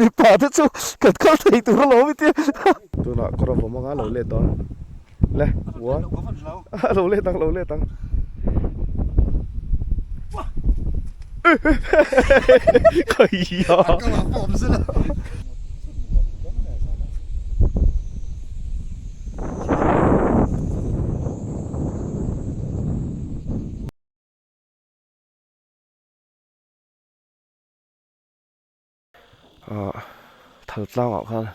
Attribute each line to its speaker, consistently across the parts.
Speaker 1: Mipa te chu kan kal thei tur alawm i tia. Tunah kawr a vawm anga lo let dawn. Le, one. Lo let ang, lo let ang. Khaia. Ahh thal tlangah khan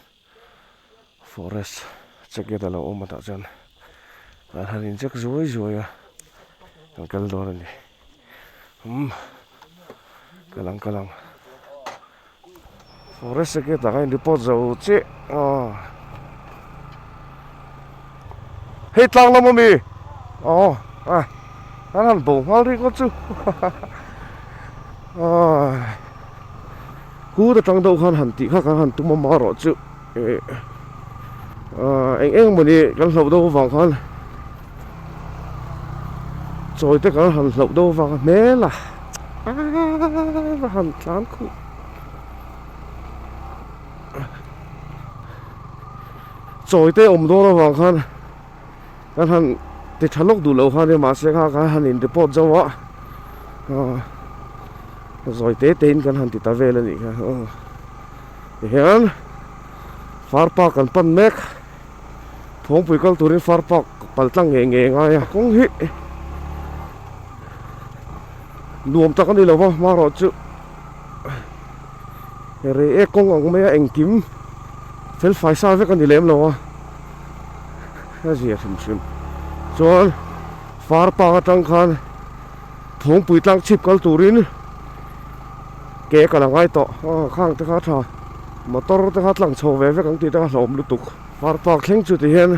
Speaker 1: forest check gate a lo awm a tah chuan an han in check zuai zuai a an kal dawn a ni umm kal ang kal ang forest check gate ah khan in report zo chiah aw hei tlang lam ami aw a an han bo nghal ringawt chu aw. Kut atang deuh khan han tih kha kan han tum a marawh chu eh ah eng eng mawni kan hlauh deuh avang khan chawi te kan han hlauh deuh avang a hmel a ah va han tlan khuh chawi te awm dawn avang khan kan han ti tha lawk duh loh khan nia mahse kha kan han in report zo a ah zawi te te in kan han ti ta vel a nih kha aw tihian far park an pan mek thawngpui kal turin far park pal tlang ngei ngei a ngai a kawng hi nuam tak a ni lo va hmarawh chu rei ek kawng ang mai a engkim fel fai sa vek a ni lem lo a. A zia hrim hrim chuan far park atang khan thawngpui tlang chhip kal turin ke kal a ngai tawh aw khang te kha a tha motor te kha tlang chho ve vek ang tih te kha hlauhawm lutuk far park thleng chu ti hian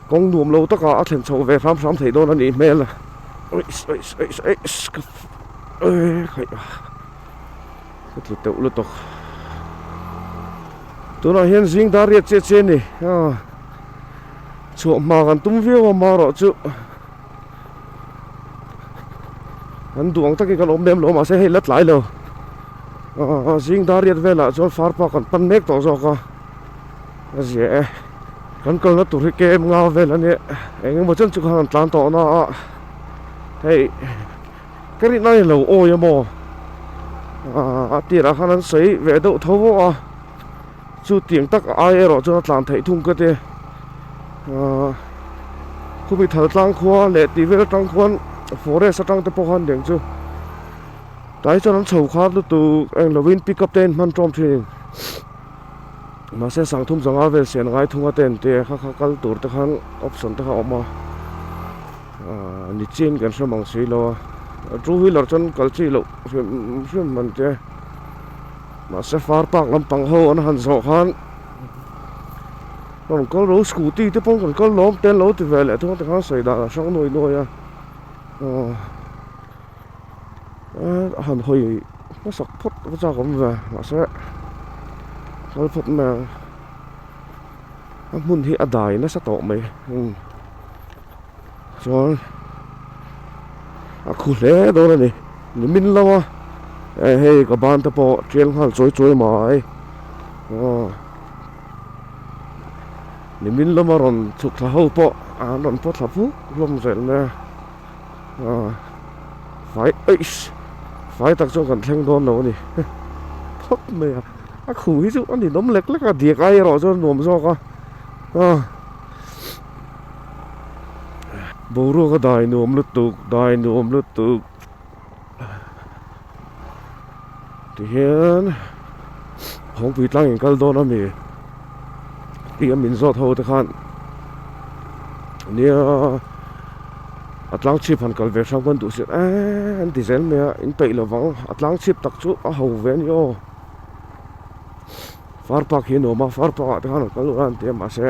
Speaker 1: kawng nuam lo takah a thlen chho ve hram hram theih dawn a nih hmel a ka tlu teuh lutuk. Tunah hian zing dar riat chiah chiah a ni a chhuah hma kan tum viau a marawh chu an duh ang takin kan awm lem lo mahse hei la tlai lo ah zing dar riat velah chuan far park kan pan mek tawh zawk a a zia e kan kalna tur hi kem nga vel a nia eng emaw chen chu khan an tlan tawh na a hei. Ka rin a lo awi a maw a tirah khan an sawi ve deuh tho vawk a chu tiang tak ai erawh chuan a tlan theih thung ka ti khumi thal tlang khua leh tih vel atang khuan forest atang te pawh khan deng chu tlai chuan an chho khar lutuk eng lovin pick up te an hman tawm thin mahse sangthum zanga vel sian ngai thung a te an ti a kha kha kal tur te khan option te kha a awm a. Ahh ni chin kan hre mang si lo a two wheeler chuan kal chi loh hrim hrim man te mahse far park lampang ho an han zawh khan rawn kal ro scooty te pawh kan kal lawm te an lo ti ve leh thung a tikhan sawi dan a hrang nuai nuai a ahh a han hawi hmasak phawt va chak awm ve mahse kal phawt mai ang a hmun hi a dai nasa tawh mai umm. Chuan a khu hle dawn a ni nimin lama eh hei ka ban te pawh tial nghal chawi chawi mai aw nimin lama rawn chhuk thla ho pawh an rawn pawt thla phuk hlawm zel mai a aw fai eish fai tak chuan kan thleng dawn lo a ni phawt mai a a khu hi chu a ninawm lek lek a diak ai erawh chuan a nuam zawk a aw. Boruak a dai nuam lutuk dai nuam lutuk tihian Hawngpui tlang in kal dawn a mi tih a min zawt ho te khan nia a tlang chhip han kal ve hrang khan duh si eee an ti zel mai a in peih lo vang a tlang chhip tak chu a ho ve a ni aw. Far park hi a nuam a far park ah te khan an kal a an ti a mahse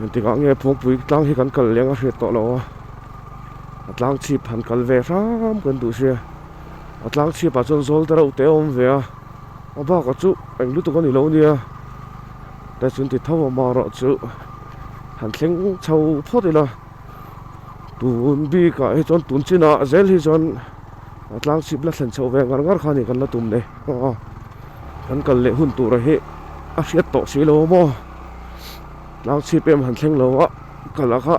Speaker 1: engtikah nge phawngpui tlang hi kan kal leng a hriat tawh lo a a tlang chhip han kal ve hram kan duh sia a tlang chhip ah chuan zawl te reuh te a awm ve a a bakah chu eng lutuk a ni lo nia te chuan ti tho a marawh chu han thleng chho phawt ila tun bikah hi chuan tun chinah zel hi chuan a tlang chhip la thlen chhoh ve ngar ngar kha a ni kan la tum nei. Kan kal leh hun tura hi a hriat tawh si lo maw? Tlang chhip em han thleng lo a, kal a kha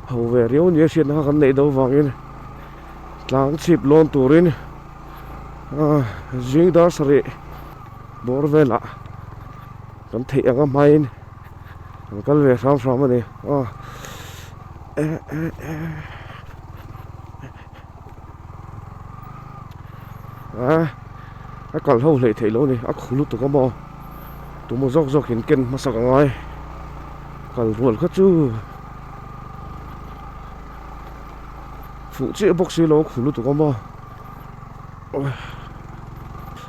Speaker 1: ho ve riau nia hriatna kha kan neih do vangin tlang chhip lawn turin zing dar sarih bawr velah kan theih anga hmain kan kal ve hram hram a ni. A kal ho hleih theih loh a ni a khu lutuk a maw tumaw zawk zawk in ken hmasak a ngai kal rual kha chu fuh chiah bawk si lo a khu lutuk a maw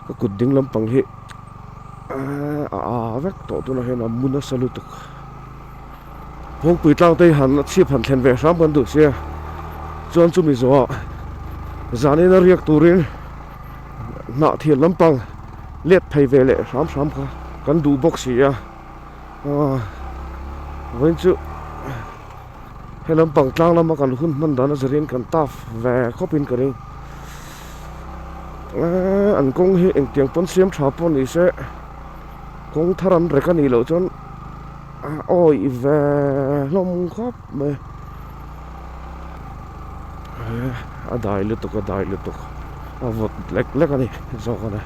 Speaker 1: ka kut ding lampang hi a a vek tawh tunah hian a mu nasa lutuk. Phawngpui tlang te hi han a chhip han thlen ve hram kan duh sia chuan chumi zawhah zanin a riak turin hnah thil lampang let phei ve leh hram hram kha kan duh bawk si a aaa vawiin chu he lampang tlang lama kan hun hman dan a zirin kan taf ve khawp in ka ring eee an kawng hi engtiang pawn siam tha pawh ni se kawng thar an rek a nih loh chuan. A awih ve hlawm khawp mai a dai lutuk a dai lutuk a vawt lek lek a ni zawk a ni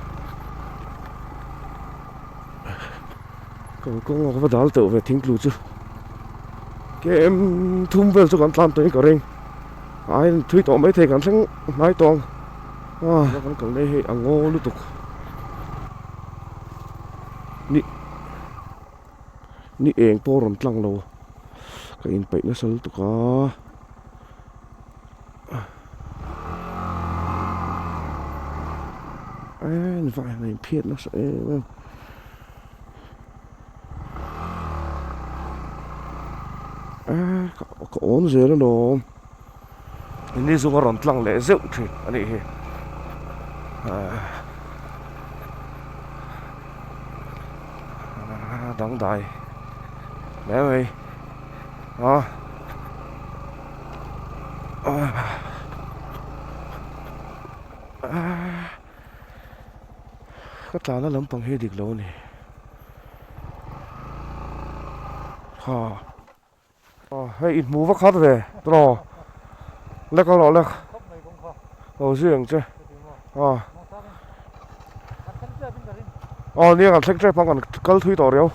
Speaker 1: kalkawng a va dal teuh ve thingtlu chu kem thum vel chu kan tlan tawhin ka ring a in thui tawh maithei kan thleng hnai tawh ang a kan kal lai hei a ngaw lutuk ni. Ni eng pawh rawn tlang lo ka inpeih nasa lutuk a en vai a inphiat nasa em em ka awn zel alawm ni zung a rawn tlang leh zeuh thin a nih hi. Dangdai hle mai a ka tlana lampang hi dik lo a ni ha. Hei i hmu vak khat ve tawh lek a rawh lek lo zui ang che aw nia kan thleng tep ang kan kal thui tawh riau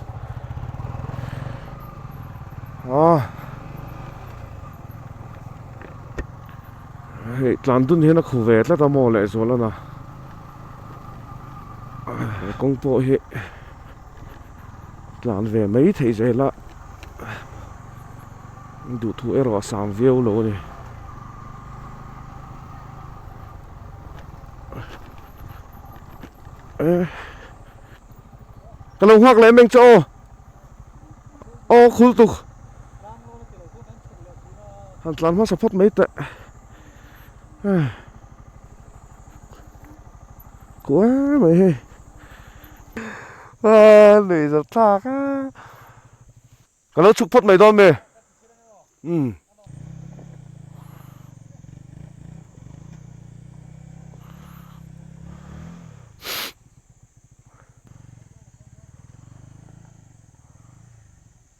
Speaker 1: hei tlan dun hian a khu ve tlat a maw lehzual a na kawng pawh hi. Tlan ve mai theih zel a, duhthu erawh a sang viau lo a ni. Ka lo nghak leh meng che aw, aw khul tuk han tlan hmasa phawt mai teh. Kuai mai hei. A nuih zawt thlak a. Ka lo chhuk phawt mai dawn mi. Umm.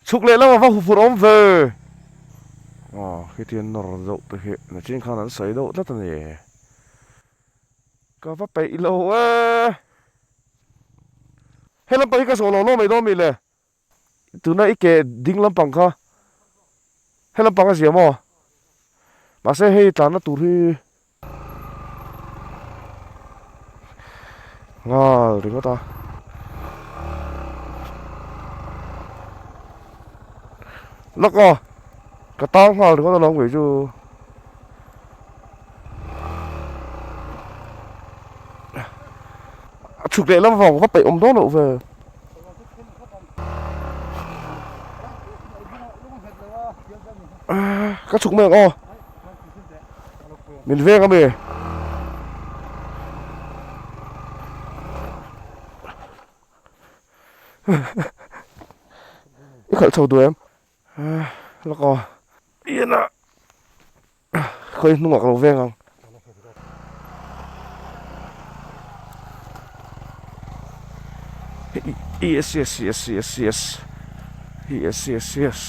Speaker 1: Chhuk leh lamah va hufur awm ve. Aw khitian nawr deuh te hi nachin khan an sawi deuh tlat a ni. Ka va peih lo e. He lampang hi ka zawh lo lo mai dawn mi le. Tuna i ke ding lampang kha he lampang a zia maw? Mahse hei tlanna tur hi nghal ringawt a. Lawk aw ka tang nghal ringawt alawm kei chu. A chhuk leh lam vang va peih awm dawn loh ve. Ka chhuk mai ang aw. Min veng ami. I khalh chho duh em? Lawk aw. Ian a. Khawi hnungah ka lo veng ang. Yes yes yes yes yes yes yes yes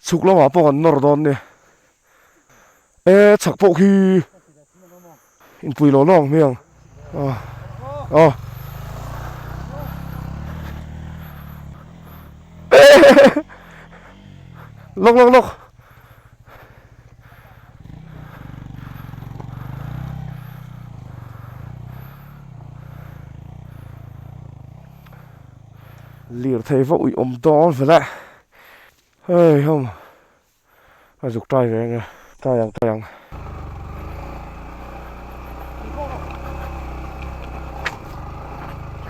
Speaker 1: Chhuk lamah pawh kan nawr dawn nia. E chhak pawh khi inpui lo lawng hmiang a aw lawk lawk lawk lirthei va uih awm dawn vel a hei hom. A zuk tai ve ang e, tai ang tai ang.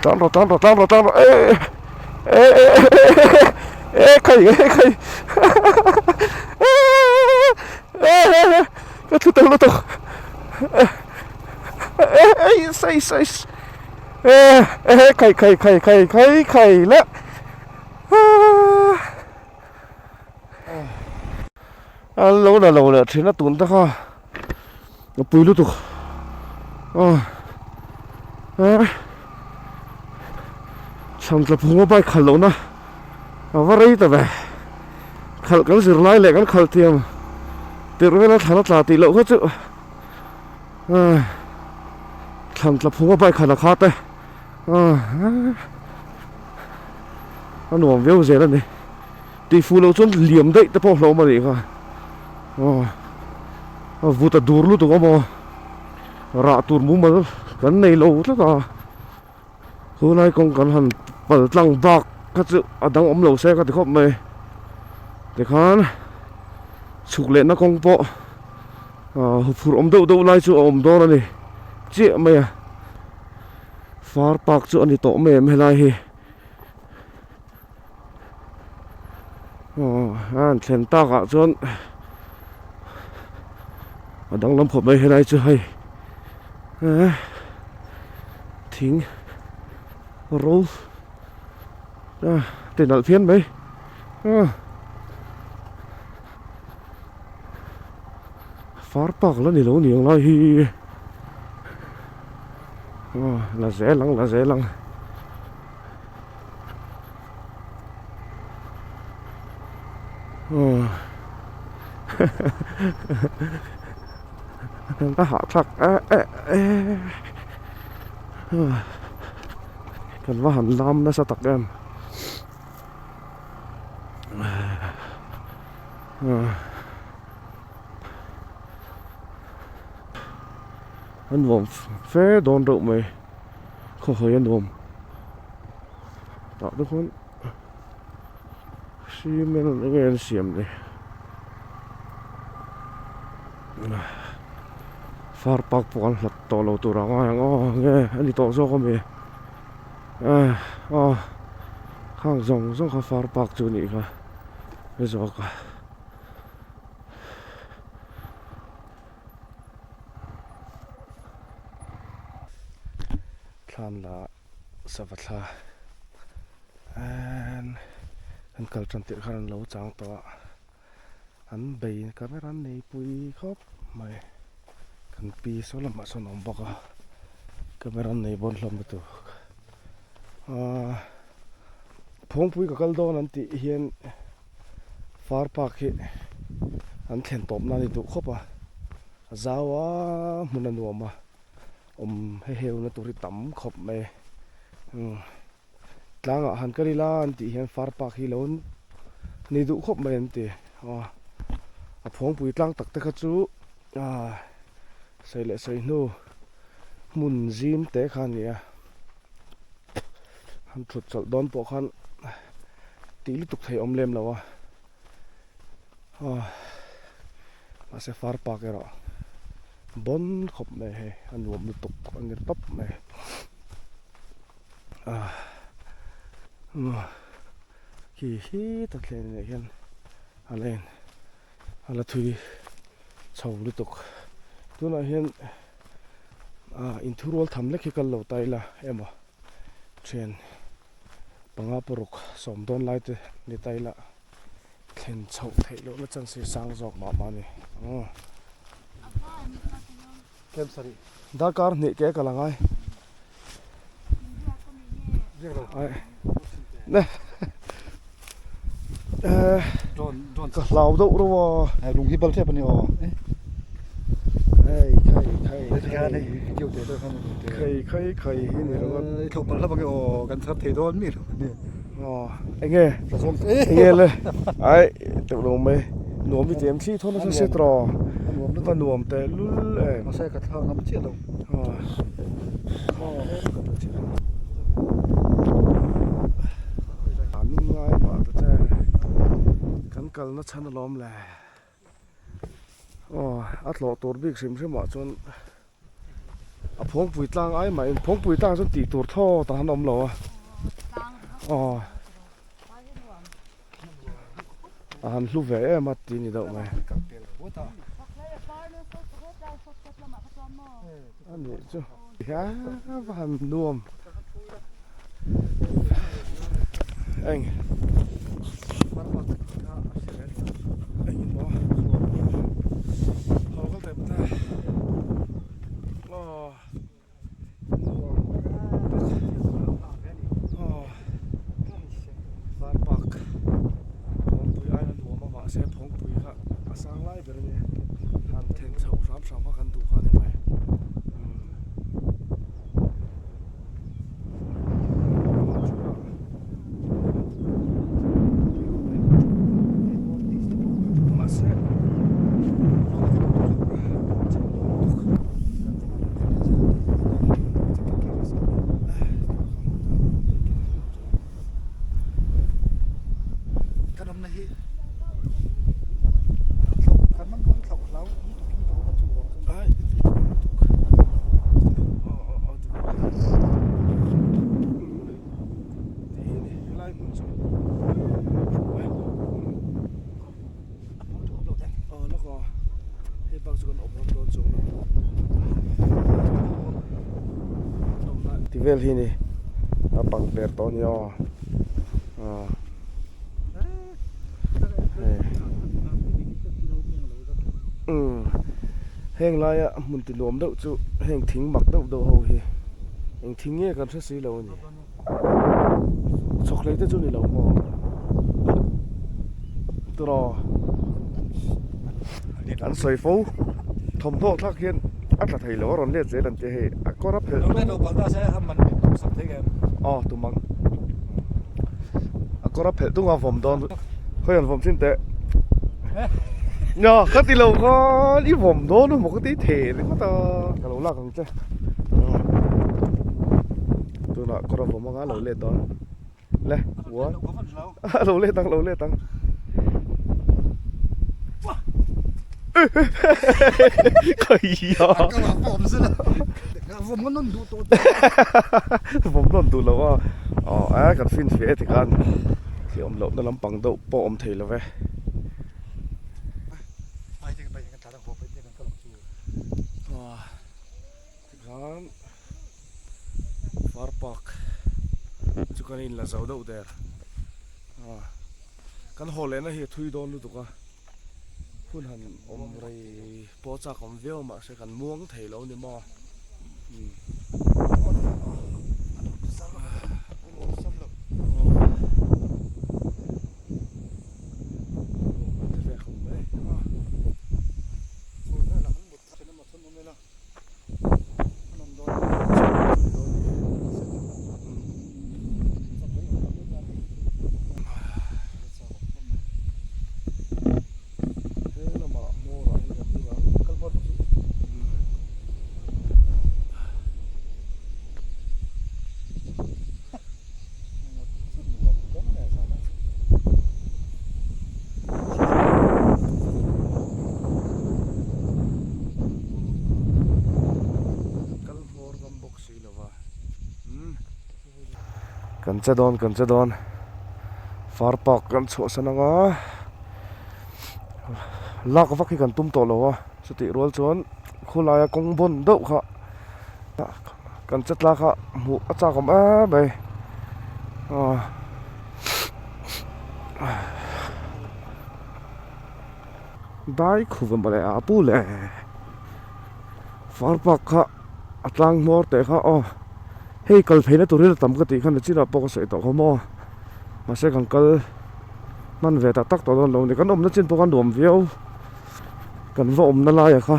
Speaker 1: Tlan rawh tlan rawh tlan rawh tlan rawh e e e e khai e khai e e ka thu tel lutuk e e sei sei e e khai khai khai khai khai khai le. An lo la lo leh thin a tun te kha a pui lutuk aw eh chhan tla phung a bike khalh loh na a va rei ta ve khalh kan zir lai leh kan khalh thiam tirh vel a thlan a tla tih loh kha chu eh thlan tla phung a bike khalh a kha te a nuam viau zel a ni. Tih fuh loh chuan liam daih te pawh hlauhawm a nih kha. Aw a vut a dur lutuk awm aw. Rah tur mumal kan nei lo tlat a. Khulai kawng kan han pal tlang bak kha chu a dang awm lo se ka ti khawp mai. Tikhan chhuk lehna kawng pawh huphurh awm deuh deuh lai chu a awm dawn a ni chiah mai a. Far park chu a ni tawh mai em helai hi. Aw a han thlen takah chuan a danglam khawp mai helai chu hei eh thing ro a ti nalh phian mai a far park la ni lo niang lai hi aw la zel ang la zel ang. A hahthlak eh eh eh kan va han lam nasa tak em a nuam fe dawn reuh mai. Khawhawi a nuam tah te khuan cement eng nge an siam ni far park pawh an hlat tawh lo tur ang a eng aw nge a ni tawh zawk ami eh aw khang zawng zawng kha far park chu a nih kha zawk a. Thlam la sava thla an kal tan tirh khan an lo chang tawh a an bei camera an nei pui khawp mai kan pi saw lamah sawn a awm bawk a camera an nei bawn hlawm lutuk ahh phawngpui ka kal dawn an tih hian. Far park hi an thlen tawp nan a ni duh khawp a, a zau a hmun a nuam a, awm he heu na tur hi tam khawp mai umm tlangah han kal ila an tih hian far park hi lo ni duh khawp mai an ti aw a phawngpui tlang tak te kha chu ah sawi leh sawi hnu hmun zim te kha a ni a. Han thut chawlh dawn pawh khan tih lutuk thei awm lem lo a aw mahse far park erawh bawn khawp mai hei a nuam lutuk a ni tawp mai ah khi hi ta thlen ah hian a la in a la thui chho lutuk tunah hian ah inthurual tham lek hi kal lo ta ila emaw Thian panga paruk sawm dawn lai te ni ta ila thlen chhoh theih lohna chance hi sang zawk mah mah a ni. Darkar hnih ke kal angai. Ka hlau deuh reuh a.
Speaker 2: Lung hi bal tep a ni aw.
Speaker 1: Hei khai khai khai khai khai hi ni lo a.
Speaker 2: I thlauh palh hlauh ange aw kan chhar thei dawn mi lo a ni.
Speaker 1: Aw enge enge le ai teuh lo mai nuam i ti em thli thawn nasa si tawh a nuam teh lul em.
Speaker 2: Mahse ka thla ngam chiah lo.
Speaker 1: An ngai mah ta che kan kalna chhan alawm le aw a tlawh tur bik hrim hrim ah chuan a phawngpui tlang ai mah in phawngpui tlang chuan tih tur thlawt a han awm lo a aw a han hlu ve em a tih a ni deuh mai. A nih chu a va han nuam eng eng in maw haw kal teh pawh ta aw nuam tak aw var park phawngpui aina nuam a mahse phawngpui kha a sang lai ber a nia han then chhoh hram hram kha kan duh kha a ni mai umm. Mahse
Speaker 2: Kan awmna hi thlauh kan man dawn thlauh hlau lutuk in ka awm a chu vang chuan
Speaker 1: Ai lutuk Ti hi ni helai hmun chu Aw lawk aw hei bak chu kan awm ram dawn chuang lo Ti vel hi ni a pang per tawh a ni aw aw umm heng laia hmun ti nuam deuh chu heng thing mak deuh deuh ho hi eng thing nge kan hre si lo a ni. Chhawkhlei te chu ni lo maw? Turaw an sawi fo thawmhnaw thlak hian a tla thei lo a rawn let zel an tia hei a kawr a phelh aw tum ang a kawr a phelh tung a vawm dawn khawi an vawm chin teh nia ka ti lo khan i vawm dawn emaw ka ti thei ringawt a ka lo lak ang che. Tunah kawr a vawm anga lo let dawn le ua lo let ang lo let ang khaia vawm nawn duh lo a aw a kan fin ve ti khan thil awm loh na lampang deuh pawh awm thei lo ve. Tikhan far park chu kan inla zo deuh der a kan haw lehna hi a thui dawn lutuk a hun han awm rei pawh chak awm viau mahse kan muang thei lo a ni maw umm. Kan che dawn kan che dawn far park kan chhuahsan anga lak vak hi kan tum tawh lo a chutih rual chuan khawlaia kawng bawn deuh kha kan che tlak a hmuh a chak awm em mai aw. Dai khuva mawle a pu le. Far park kha a tlang hmawr teh kha aw hei kal pheina tur hi la tam ka tih khan chinah pawh ka sawi tawh kha maw mahse kan kal hman ve tak tak tawh dawn lo a ni kan awmna chin pawh kha nuam viau kan va awmna laiah kha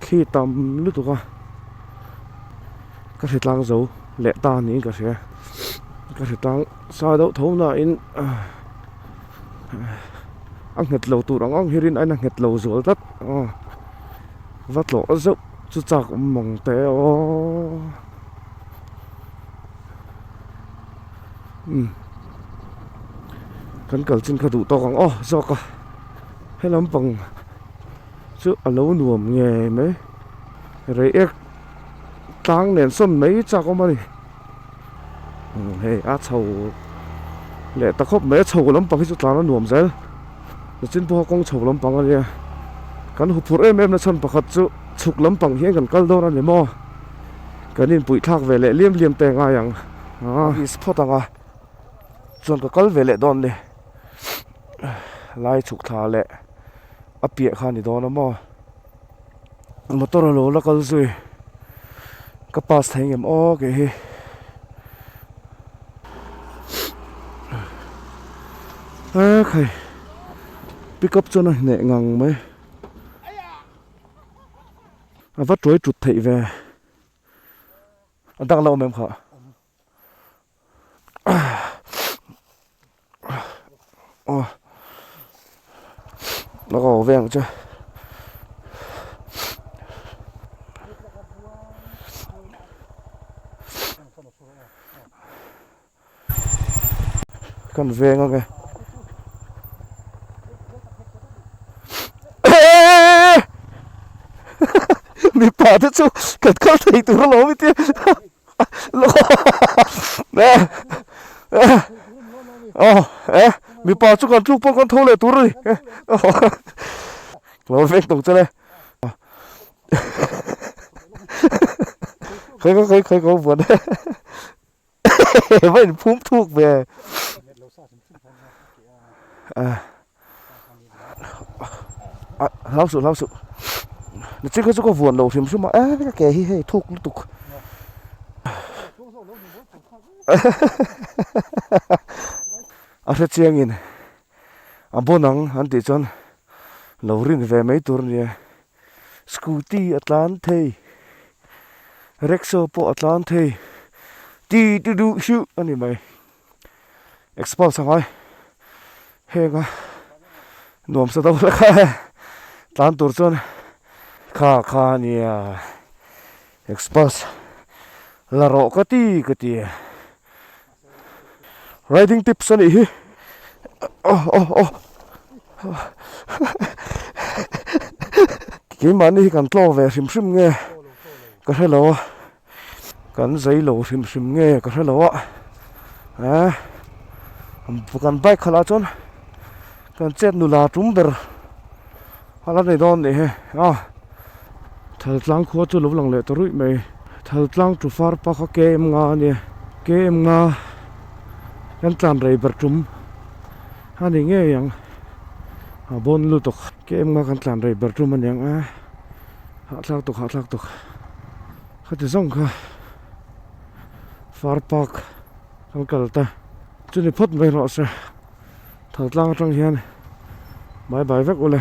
Speaker 1: thli tam lutuk a ka hritlang zo leh ta niin ka hria ka hritlang sa deuh tho nain a nghet lo tur ang ang hirin a in a nghet lo zual tlat aw. Va tlawh zeuh chu chak awm mang teh aw umm kan kal chin kha duh tawk ang aw zawk a he lampang chu a lo nuam ngei mai reiek tlang nen sawn mai chak awm a ni umm hei a chho leh ta khawp mai a chho lampang hi chu tlan a nuam zel. Nichin pawha kawng chho lampang a nia kan huphurh em em na chhan pakhat chu chhuk lampang hian kan kal dawn a ni maw kan inpuih thlak ve leh liam liam te ngai ang a is phawt ang a chuan ka kal ve leh dawn ni lai chhuk thla leh a piah kha a ni dawn a maw motor a lo la kal zui ka pass thei ngem aw kei hi. A khai pick up chuan a hneh ngang mai a va tuai tut theih ve a dang la awm em kha aw la ka ve ang che. Kan veng ange. Mipa te chu kan kal thei tur alawm i tia. Aw e mipa chu kan tluk pawh kan tho leh tur a ni. Lo veng tawk che le. Khawi khawi khawi khawi buan va in phum thuk ve hlau suh hlau suh nichik kha chu ka vuan lo hrim hrim a e ka ke hi hei thuk lutuk a hre chiang in a bawn ang an tih chuan lo rin ve mai tur a nia. Scooty a tlan thei rickshaw pawh a tlan thei ti ti duh hriuh a ni mai expulse a ngai heng a nuam sa deuh hlek a tlan tur chuan kha kha a nia expulse la rawh ka ti ka ti riding tips a nih hi aw aw aw keimahni hi kan tlaw ve hrim hrim nge ka hre lo a kan zai lo hrim hrim nge ka hre lo a eh kan bike khalh ah chuan kan chet nula tum ber a la ni dawn nih hi a Thaltlang khua chu lo lang leh ta ruih mai Thaltlang chu far pa kha KM nga a nia KM nga kan tlan rei ber tum a ni ngei ang a bawn lutuk KM nga kan tlan rei ber tum a niang a hahthlak tuk hahthlak tuk khati zawng kha far park kan kal ta chuni phawt mai rawh se. Thaltlang atang hian bye bye vek ule.